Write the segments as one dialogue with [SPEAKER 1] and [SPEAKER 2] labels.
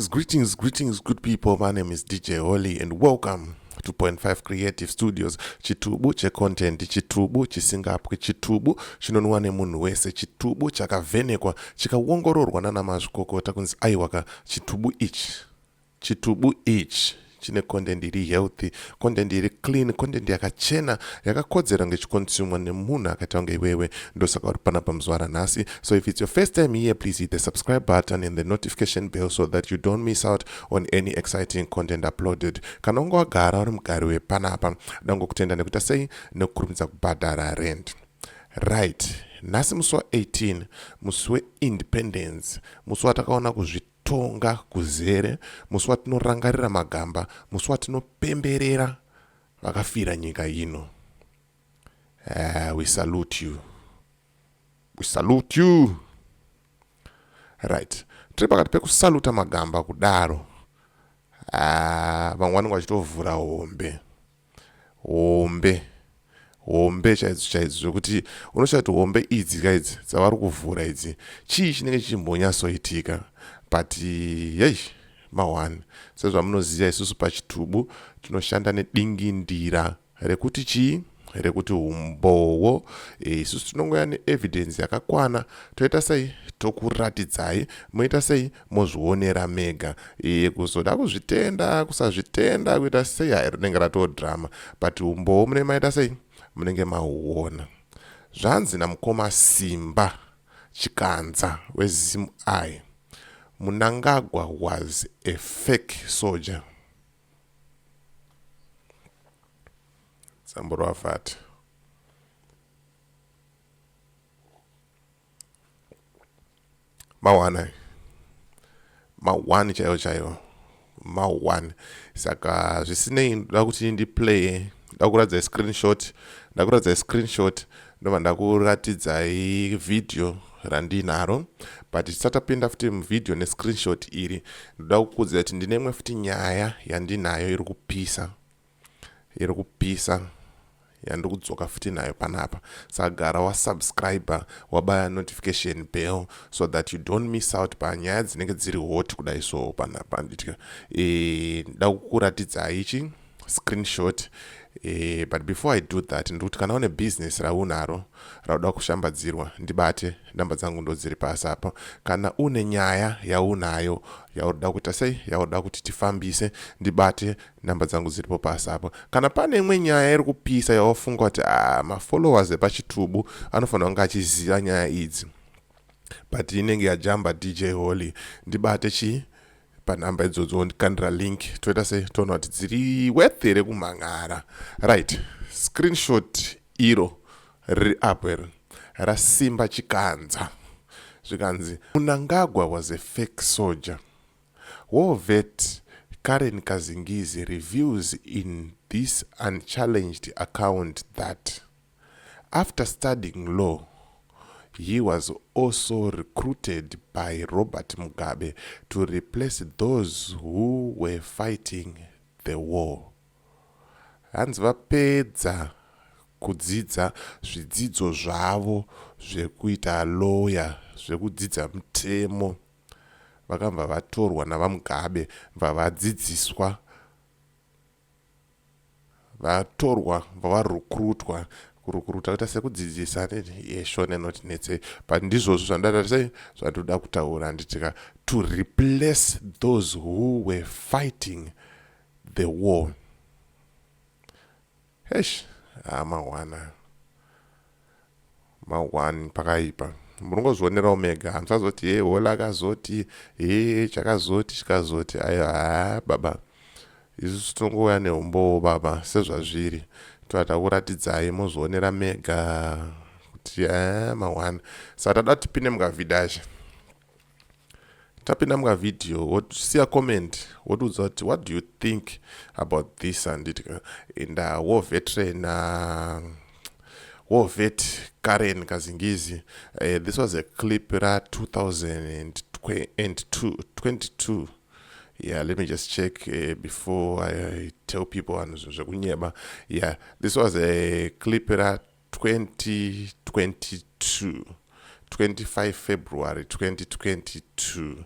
[SPEAKER 1] Greetings, greetings, greetings, good people. My name is DJ Holly and welcome to 2.5 Creative Studios. Chitubu checontent, chitubu chisingapwi, chitubu chinonwa nemunhu wese, chitubu chakavhenekwa, chikaongororwa nana mazvikokota kunzi aiwaka chitubu ichi, chitubu ichi chine content iri healthy, content iri clean, content yakachena, yakakodzera kunge ichiconsumwa nemunhu akaita kunge iwewe. Ndosaka uri panapa muzuva ranhasi. So if it's your first time here, please hit the subscribe button and the notification bell so that you don't miss out on any exciting content uploaded. Kana unge wagara uri mugari wepanapa, dangokutenda nekuita sei, nekukurumidza kubhadhara rent. Right, nhasi musi wa18, musi weindependence, musi watakaona kuzvitonga kuzere, musi watinorangarira magamba, musi watinopemberera vakafira nyika ino. We salute you, we salute you. Right, tiri pakati pekusaluta magamba kudaro, vamwe vanenge vachitovhura hombe hombe hombe chaidzo chaidzo, zvekuti unoshaya kuti hombe idzi kaidzi dzavari kuvhura idzi, chii chinenge chichimbonyatsoitika? But yei, ma1, sezvamunoziva, isusu pachitubu tinoshanda nedingindira rekuti chii? Rekuti umbowo. Isusu tinongoya neevidence yakakwana, toita sei? Tokuratidzai, moita sei? Mozvionera mega. Kuzoda kuzvitenda, kusazvitenda, kuita sei, hai, rinenge ratoo drama, but umbowo mune maita sei? Munenge mauona. Zvanzi namukoma Simba Chikanza weZimu, Mnangagwa was a fake soldier. Dzamborwavhati ma1, ma1 chaiwo chaiwo, ma1. Saka zvisinei, ndoda kuti ndiplaye, ndakuratidzai screenshot, ndakuratidzai screenshot, ndobva ndakuratidzai vhidhiyo randinaro. But tisati tapinda futi muvhidhiyo nescreenshot iri, ndoda kukuudzira kuti ndine imwe futi nyaya yandinayo iri kupisa, iri kupisa, yandiri kudzoka futi nayo panapa. Saka gara wasubscribe, wabaya notification bell so that you don't miss out panyaya dzinenge dziri hot kudai. So panapa nditya nda kukuratidzai ichi screenshot. But before I do that, ndikuti kana une business raunaro rauda kushambadzirwa, ndibate, namba dzangu ndo dziri pasi apo. Kana une nyaya yaunayo yauda kuita sei, yauda kuti tifambise, ndibate, namba dzangu dziripo pasi apo. Kana pane imwe nyaya iri kupisa yawafunga kuti, ah, mafollowers epachitubu anofanira kunge achiziva nyaya idzi, but inenge yajamba DJ Holly, ndibate chii panhamba idzodzo, wondikandira link, toita sei? Toona kuti dziri worth here kumhan'ara. Right, screenshot iro riri apo iri raSimba Chikanza, zvikanzi Mnangagwa was a fake soldier. War vet Karen Kazingizi reveals in this unchallenged account that after studying law, he was also recruited by Robert Mugabe to replace those who were fighting the war. Hanzi vapedza kudzidza zvidzidzo zvavo zvekuita lawyer, zvekudzidza mutemo, vakabva vatorwa navaMugabe, bva vadzidziswa, vatorwa, vavarukurutwa. Kurukuruta kuita sekudzidzisa yeshona inoti netsei, but ndizvozvo zvandada sei, zvandoda kutaura handitika, to replace those who were fighting the war. Hesh, ma1, ma1, pakaipa. Munongozvionerawo mega, hamusazoti he hola akazoti he chakazoti chikazoti. Aiwa, ha baba, isusu tinongouya neumbowo baba, sezvazviri, toda takuratidzai, mozvionera mega kuti a ma1. Saka tada tipinde mukavhidasha. Tapinda mukavhidhiyo, wosiya comment, wotiudza kuti what do you think about this, handiti? And war veteran, war vet Karen Kazingizi, this was a clip ra 2022. Yeah, let me just check before I tell people vanhu zvinhu zvekunyeba. Yeah, this was a clip ra 2022, 25 February 2022.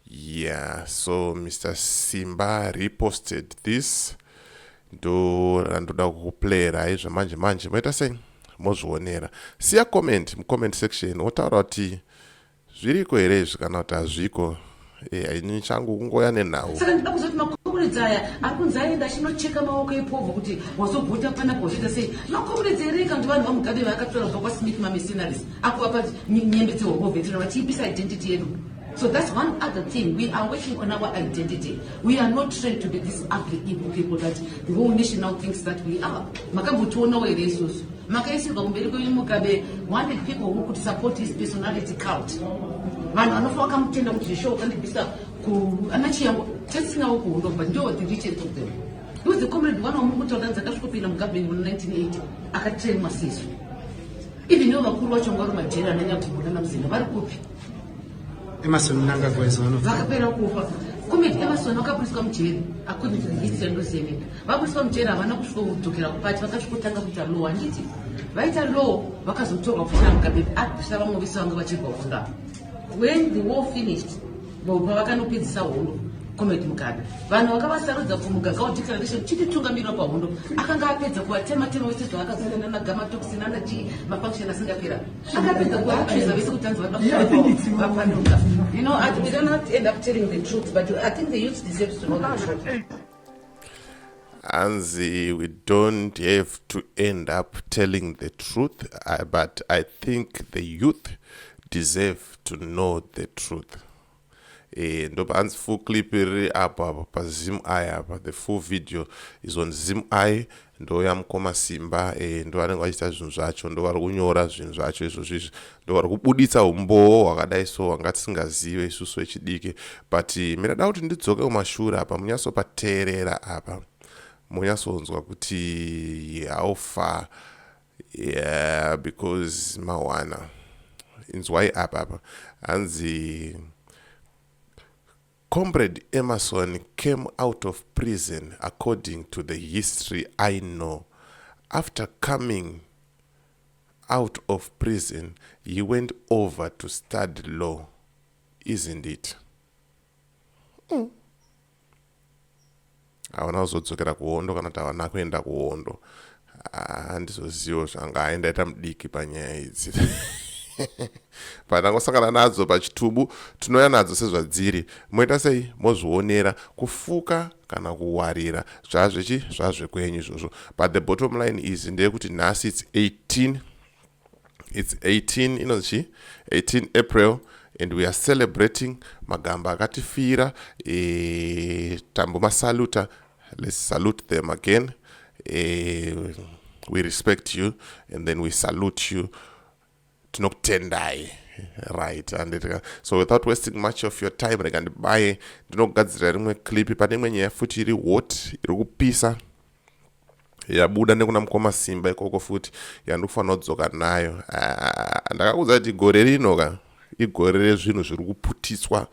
[SPEAKER 1] Yeah, so Mr Simba reposted this. Ndo randoda kukuplayerai zvamanje manje. Moita sei? Mozvionera. Siya comment mucomment section, wotaura kuti zviriko here izvi kana kuti hazviko. Ini changu kungoya nenhau.
[SPEAKER 2] Saka ndida kuzoti macomrades aya ari kunzi aenda achinocheka maoko epovho kuti wazovhota panapa uchiita sei? Macomrades here kana kuti vanhu vaMugabe vaakatora kubva kwaSmith, mamercenaries akuvapa nyembe dzewar veteran, vachiipisa identity yedu? So that's one other thing. We are working on our identity. We are not trained to be this ugly, evil people that the whole nation now thinks that we are. Makambotionawo here isusu? Makaisirwa kumberi kwenyu. Mugabe wanted people who could support his personality cult, vanhu vanofa vakamutenda kuti zveshuwa wakandibvisa ana Chiyangwa tasinawo kuhondo, but ndo the richest of them. He was the comrade one wamuri kutaura nzi akasvikopinda mugovernment muna 1980, akatrainwa sesu. Even ivo vakuru vacho ngvari majeri, ananyagumuna naMuzinda vari kupi?
[SPEAKER 3] Emerson Mnangagwa is one of them.
[SPEAKER 2] Vakapera kufa. Comrade Emerson vakaburiswa mujeri, according to the history yandoziva. Vaburiswa mujeri, havana kusvika kudzokera kupati, vakasvikotanga kuita law. Handiti vaita law, vakazotorwa futi naMugabe, abvisa vamwe vese vanga vachibva kunda. When the war finished, pavakanopedzisa hondo, Comrade Mugabe, vanhu vakavasarudza kuMugagao Declaration chititungamirira pahondo, akanga apedza kuvatema tema vese zvaakazana nanaGamatox nanachii, mafunction asingapera, akapedza kuvaaccusa vese kuti anzi vapanduka. We don't have to end up telling the truth, but I think the youth deserves to know the truth.
[SPEAKER 1] Anzi, we don't have to end up telling the truth, but I think the youth deserve to know the truth. Ndopa hanzi full clip riri apo apo paZim Eye apa. The full video is on Zim Eye. Ndo yamukoma Simba. Ndo vanenge vachiita zvinhu zvacho, ndo vari kunyora zvinhu zvacho izvozvo izvi, ndo vari kubuditsa umbowo hwakadai so hwanga tisingazive isusu vechidiki. But mirada kuti ndidzoke kumashure apa, munyatsopateerera apa, munyatsonzwa kuti how far. Yeah, because mawana inzwai apa apa hanzi, "Comrade Emerson came out of prison, according to the history I know. After coming out of prison, he went over to study law, isn't it?" Havana kuzodzokera kuhondo kana kuti havana kuenda kuhondo, handizozivo zvanga aindaita mudiki panyaya idzi. Pandangosangana nadzo pachitubu, tinouya nadzo sezvadziri. Moita sei? Mozvionera. Kufuka kana kuwarira zvazvechi zvazvekwenyu izvozvo. But the bottom line is ndeyekuti nhasi it's 18, it's 18, inonzi chi 18 April, and we are celebrating magamba akatifira. Tambomasaluta. Let's salute them again. We respect you and then we salute you. Tinokutendai, right? Anditika. So without wasting much of your time, rega ndibaye ndinogadzira rimwe clip. Pane imwe nyaya futi iri hot, iri kupisa, yabuda nekuna mukoma Simba ikoko futi, yandikufanira kudzoka nayo. Ah, ndakakuudza kuti gore rino ka igore rezvinhu zviri kuputitswa,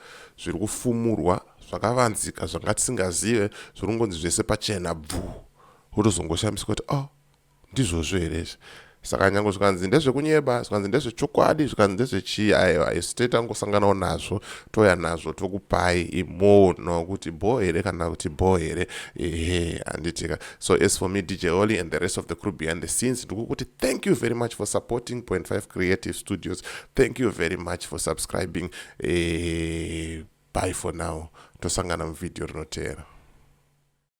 [SPEAKER 1] zviri kufumurwa, zvakavanzika zvanga tisingazive, zviri kungonzi zvese pachena bvu, wotozongoshamiswa kuti, "Oh, ndizvozvo here izvi?" Saka nyange zvikanzi ndezvekunyeba, zvikanzi ndezvechokwadi, zvikanzi ndezvechii, aiwa, isu toitangosanganawo nazvo, touya nazvo, tokupai imono kuti bho here kana kuti bho here. Ehe, handitika? So as for me, DJ Holly, and the rest of the crew behind the scenes, ndikukuti thank you very much for supporting Point 5 Creative Studios. Thank you very much for subscribing. Bye for now, tosangana muvhidhiyo rinoteera.